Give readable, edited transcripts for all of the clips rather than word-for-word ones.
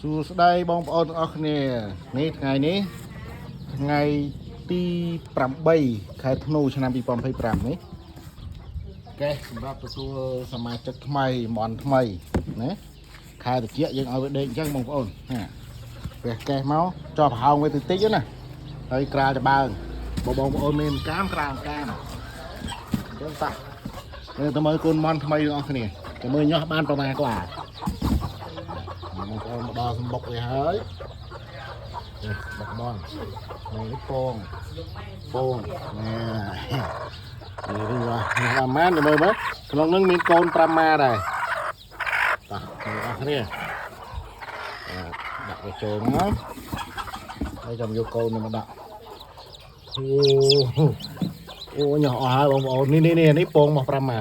សួស្តីបងប្អូនទាំងអស់គ្នានេះថ្ងៃនេះថ្ងៃទី8ខែធ្នូឆ្នាំ2025នេះកេះសម្រាប់ទទួលសមាជិកថ្មីមន់ថ្មីណាខែតិចយើងឲ្យវាដេកអញ្ចឹងបងប្អូនណាវះកេះមកចោះប្រហោងវាតិចតិចណាហើយក្រាលច្បើងបើបងប្អូនមានកាមក្រាលកាមអញ្ចឹងតាយើងទៅមើលកូនមន់ថ្មីទាំងអស់គ្នាទៅមើលញាស់បានប្រមាណក្បាល បងប្អូនមកដល់សម្បុកវាហើយនេះបុកមន់នេះពងពងណែនេះវិញនេះអាម៉ានទៅមើលមើលក្នុងនឹងមានកូន5ម៉ាដែរតោះបងប្អូនគ្នាដាក់វាចូលមកហើយចាំយកកូននេះមកដាក់អូអូញ៉ោះអស់ហើយបងប្អូននេះនេះនេះពងមក5ម៉ា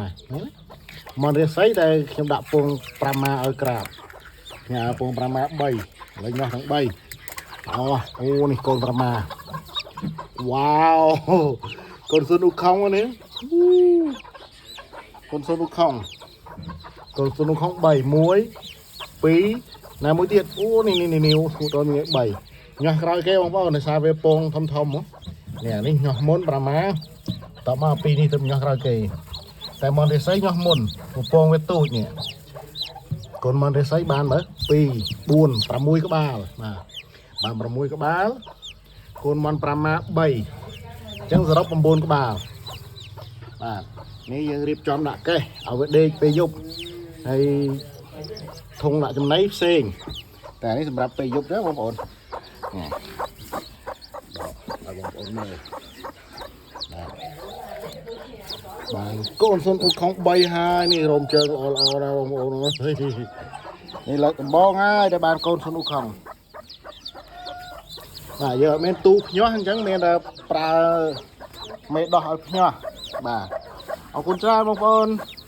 មន់រាសីតែខ្ញុំដាក់ពង5ម៉ាឲ្យក្រាប ញ៉ាពង5ម៉ា3ឥឡូវញាស់ទាំង3អូអូនេះកូន5ម៉ាវ៉ាវកូនស៊ុនអ៊ូខុងនេះកូនស៊ុនអ៊ូខុងកូនស៊ុនអ៊ូខុង3 1 2ណាមួយទៀតអូនេះនេះនេះស្គូតដល់មាន3ញាស់ក្រោយគេបងប្អូនដោយសារវាពងធំធំនេះនេះញាស់មុន5ម៉ាតមកពីនេះទៅញាស់ក្រោយគេតែមនរិស័យញាស់មុនពងវាទូចនេះ កូនមនរិស័យបានមើល2 4 6ក្បាលបាទបាន6ក្បាលកូនមន5ម៉ា3អញ្ចឹងសរុប9ក្បាលបាទនេះយើងរៀបចំដាក់កេះឲ្យវាដេកពេលយប់ហើយធុងដាក់ចំណីផ្សេងតែនេះសម្រាប់ពេលយប់ទេបងប្អូននេះដកឲ្យបងប្អូនមើលបាទបានកូនសុនអ៊ូខុង3ហើយនេះរោមជើងល្អល្អណាស់បងប្អូនអើយនេះលើកដំបងហើយដែលបានកូនសុនអ៊ូខុងបាទយើងអត់មានទូភ្ញាស់អញ្ចឹងមានតែប្រើមេដោះឲ្យភ្ញាស់បាទអរគុណច្រើនបងប្អូន។